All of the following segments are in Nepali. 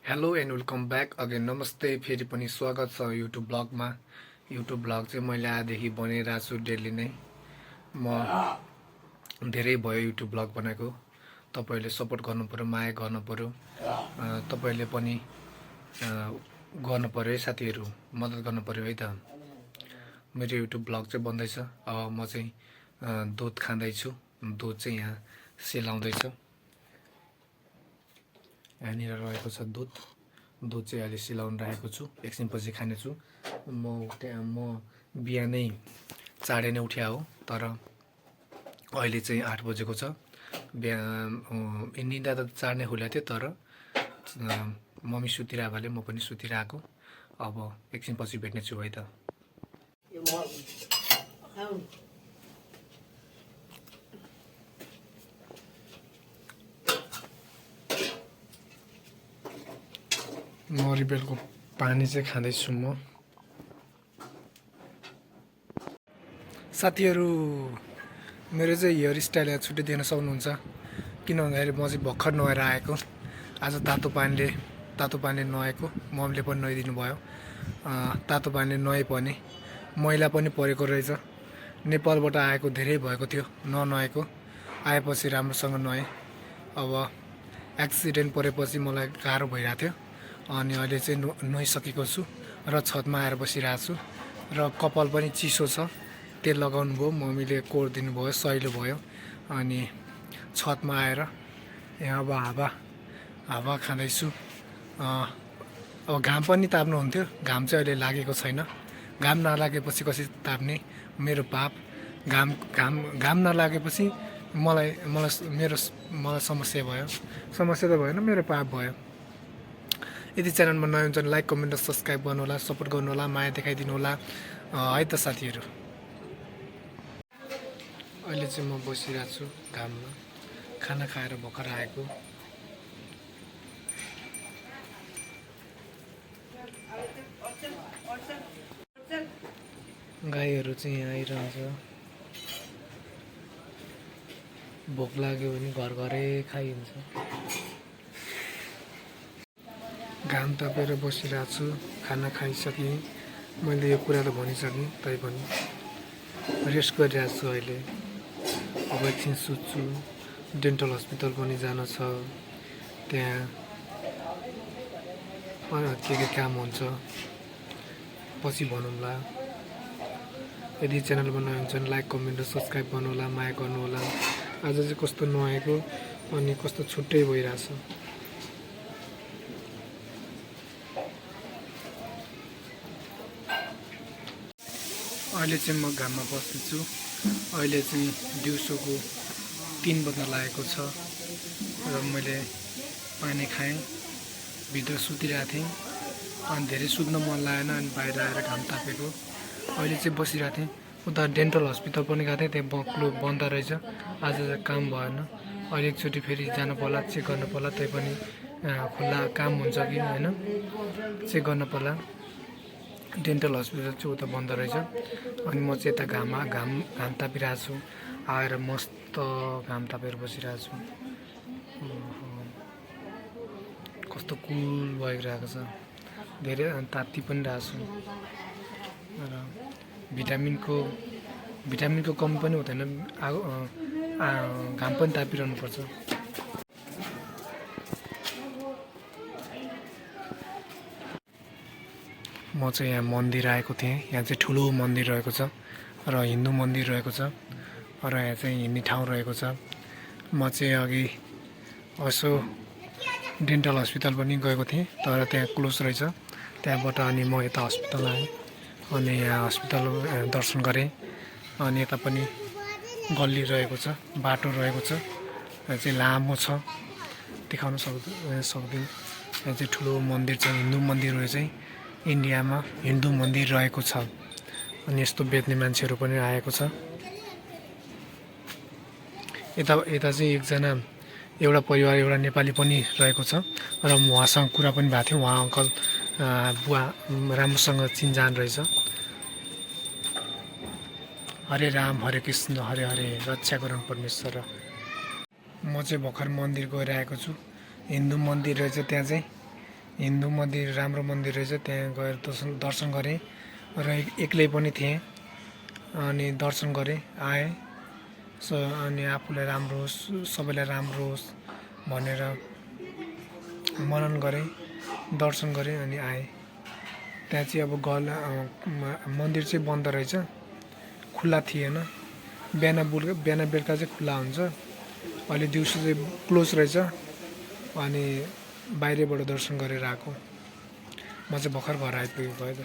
Hello and welcome back again. नमस्ते, फेरि पनि स्वागत छ युट्युब ब्लगमा। युट्युब ब्लग चाहिँ मैले आजदेखि बनाइरहेको छु डेली नै। म धेरै भयो युट्युब ब्लग बनाएको। तपाईँहरूले सपोर्ट गर्नु पऱ्यो, माया गर्नु पऱ्यो। तपाईँहरूले पनि गर्नु पऱ्यो है साथीहरू, मद्दत गर्नु पऱ्यो है त। मेरो युट्युब ब्लग चाहिँ बन्दैछ। अब म चाहिँ दुध खाँदैछु। दुध चाहिँ यहाँ सेलाउँदैछ। यहाँनिर रहेको छ दुध चाहिँ अहिले सिलाउनु राखेको छु। एकछिनपछि खानेछु। म बिहानै चाँडै नै उठ्या हो, तर अहिले चाहिँ 8 बजेको छ। निन्दा त चाँडै खुलेको थियो, तर मम्मी सुतिरहेको भएले म पनि सुतिरहेको। अब एकछिनपछि भेट्नेछु है त। नरिवलको पानी चाहिँ खाँदैछु म। साथीहरू, मेरो चाहिँ हेयर स्टाइल यहाँ छुट्टै देख्न सक्नुहुन्छ। किन भन्दाखेरि म चाहिँ भर्खर नुहाएर आएको। आज तातो पानीले नुहाएको। मम्मीले पनि नुहाइदिनु भयो। तातो पानीले नुहाए पनि मैला पनि परेको रहेछ। नेपालबाट आएको धेरै भएको थियो ननुहाएको। आएपछि राम्रोसँग नुहाएँ। अब एक्सिडेन्ट परेपछि मलाई गाह्रो भइरहेको थियो। अनि अहिले चाहिँ नुहाइसकेको छु र छतमा आएर बसिरहेको छु। र कपाल पनि चिसो छ, तेल लगाउनु भयो, मम्मीले कोरिदिनु भयो, सहिलो भयो। अनि छतमा आएर यहाँ अब हावा खाँदैछु। अब घाम पनि ताप्नुहुन्थ्यो, घाम चाहिँ अहिले लागेको छैन। घाम नलागेपछि कसरी ताप्ने, मेरो पाप। घाम नलागेपछि मलाई समस्या भयो। समस्या त भएन, मेरो पाप भयो। यदि च्यानलमा नयाँ हुन्छ भने लाइक, कमेन्ट र सब्सक्राइब गर्नु होला, सपोर्ट गर्नु होला, माया देखाइदिनु होला है त साथीहरू। अहिले चाहिँ म बसिरहेको छु घाममा, खाना खाएर भर्खर आएको। गाईहरू चाहिँ यहाँ आइरहन्छ। भोक लाग्यो भने घर घरै खाइन्छ। घाम तापेर बसिरहेको छु, खाना खाइसकेँ। मैले यो कुरा त भनिसकेँ, तैपनि रेस्ट गरिरहेको छु अहिले। अब एकछिन सुत्छु। डेन्टल हस्पिटल पनि जानु छ, त्यहाँ के काम हुन्छ पछि भनौँला। यदि च्यानलमा नयाँ हुन्छ भने लाइक, कमेन्ट र सब्सक्राइब गर्नु होला, माया गर्नु होला। आज चाहिँ कस्तो नुहाएको अनि कस्तो छुट्टै भइरहेछ। अहिले चाहिँ म घाममा बस्दैछु। अहिले चाहिँ दिउँसोको 3 बज्न लागेको छ र मैले पानी खाएँ। भित्र सुतिरहेको थिएँ अनि धेरै सुत्न मन लागेन, अनि बाहिर आएर घाम तापेको। अहिले चाहिँ बसिरहेको थिएँ। उता डेन्टल हस्पिटल पनि गएको थिएँ, त्यहाँ बन्द रहेछ। आज चाहिँ काम भएन। अहिले एकचोटि फेरि जानु पर्ला, चेक गर्नु पर्ला। तैपनि खुल्ला काम हुन्छ कि होइन, चेक गर्न पर्ला। डेन्टल हस्पिटल चाहिँ उता बन्द रहेछ। अनि म चाहिँ यता घाम तापिरहेको छु। आएर मस्त घाम तापेर बसिरहेको छु। कस्तो कुल भइरहेको छ, धेरै तात्ति पनि रहेको छु। र भिटामिनको कमी पनि हुँदैन, घाम पनि तापिरहनुपर्छ। म चाहिँ यहाँ मन्दिर आएको थिएँ। यहाँ चाहिँ ठुलो मन्दिर रहेको छ र हिन्दू मन्दिर रहेको छ र यहाँ चाहिँ हिँड्ने ठाउँ रहेको छ। म चाहिँ अघि यसो डेन्टल हस्पिटल पनि गएको थिएँ, तर त्यहाँ क्लोज रहेछ। त्यहाँबाट अनि म यता हस्पिटल आएँ। अनि यहाँ हस्पिटल दर्शन गरेँ। अनि यता पनि गल्ली रहेको छ, बाटो रहेको छ। यहाँ चाहिँ लामो छ, देखाउन सक्दिनँ। यहाँ चाहिँ ठुलो मन्दिर छ, हिन्दू मन्दिर हो। चाहिँ इन्डियामा हिन्दू मन्दिर रहेको छ। अनि यस्तो बेच्ने मान्छेहरू पनि आएको छ। यता चाहिँ एउटा परिवार, एउटा नेपाली पनि रहेको छ र उहाँसँग कुरा पनि भएको थियो। उहाँ अङ्कल बुवा राम्रोसँग चिनजान रहेछ। हरे राम हरे कृष्ण हरे हरे, रक्षा गरौँ परमेश्वर। म चाहिँ भर्खर मन्दिर गइरहेको छु। हिन्दू मन्दिर रहेछ त्यहाँ चाहिँ। हिन्दू मन्दिर राम्रो मन्दिर रहेछ, त्यहाँ गएर दर्शन गरेँ र एक्लै पनि थिएँ अनि दर्शन गरेँ आएँ। अनि आफूलाई राम्रो होस्, सबैलाई राम्रो होस् भनेर मनन गरेँ, दर्शन गरेँ अनि आएँ। त्यहाँ चाहिँ अब मन्दिर चाहिँ बन्द रहेछ, खुल्ला थिएन। बिहान बेलुका चाहिँ खुल्ला हुन्छ, अहिले दिउँसो चाहिँ क्लोज रहेछ। अनि बाहिरबाट दर्शन गरेर आएको। म चाहिँ भर्खर घर आइपुगेको है त।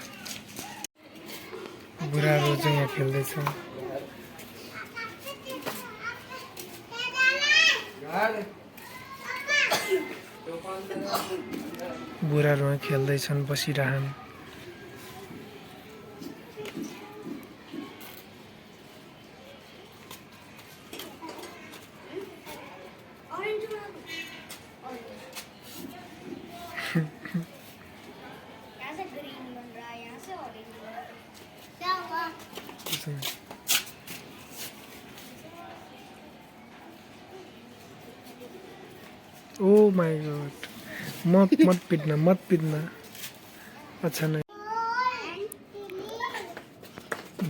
बुढाहरू चाहिँ यहाँ खेल्दैछ। बुढाहरू यहाँ खेल्दैछन्, बसिरहन्। ओ माय गॉड, मत पिट्न। अच्छा नहीं।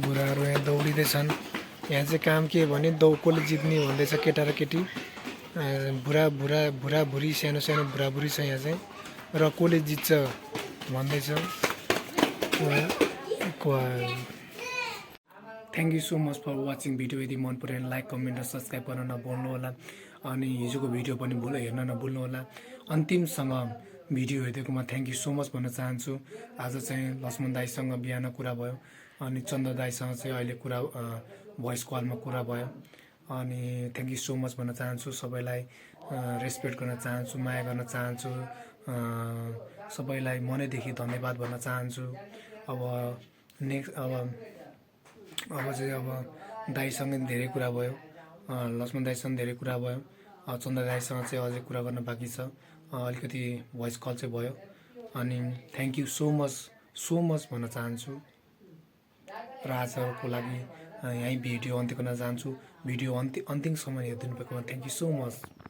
बुढाहरू यहाँ दौडिँदैछन्। यहाँ चाहिँ काम के भने कसले जित्ने भन्दैछ, केटा र केटी, बुढी सानो बुढी छ यहाँ चाहिँ, र कसले जित्छ भन्दैछ। Thank you so much for watching video. यदि मन पऱ्यो भने लाइक, कमेन्ट र सब्सक्राइब गर्न नभुल्नु होला। अनि हिजोको भिडियो पनि हेर्न नभुल्नु होला। अन्तिमसँग भिडियो हेरिदिएकोमा थ्याङ्क यू सो मच भन्न चाहन्छु। आज चाहिँ लक्ष्मण दाईसँग बिहान कुरा भयो, अनि चन्द्र दाईसँग चाहिँ अहिले भोइस कलमा कुरा भयो। अनि थ्याङ्क यू सो मच भन्न चाहन्छु। सबैलाई रेस्पेक्ट गर्न चाहन्छु, माया गर्न चाहन्छु। सबैलाई मनैदेखि धन्यवाद भन्न चाहन्छु। अब चाहिँ दाईसँग धेरै कुरा भयो, लक्ष्मण दाईसँग धेरै कुरा भयो, चन्द्र दाईसँग चाहिँ अझै कुरा गर्न बाँकी छ। अलिकति भोइस कल चाहिँ भयो। अनि थ्याङ्क यू सो मच भन्न चाहन्छु। र आजको लागि यहीँ भिडियो अन्त्य गर्न चाहन्छु। भिडियो अन्तिमसम्म हेरिदिनु भएकोमा थ्याङ्क यू सो मच।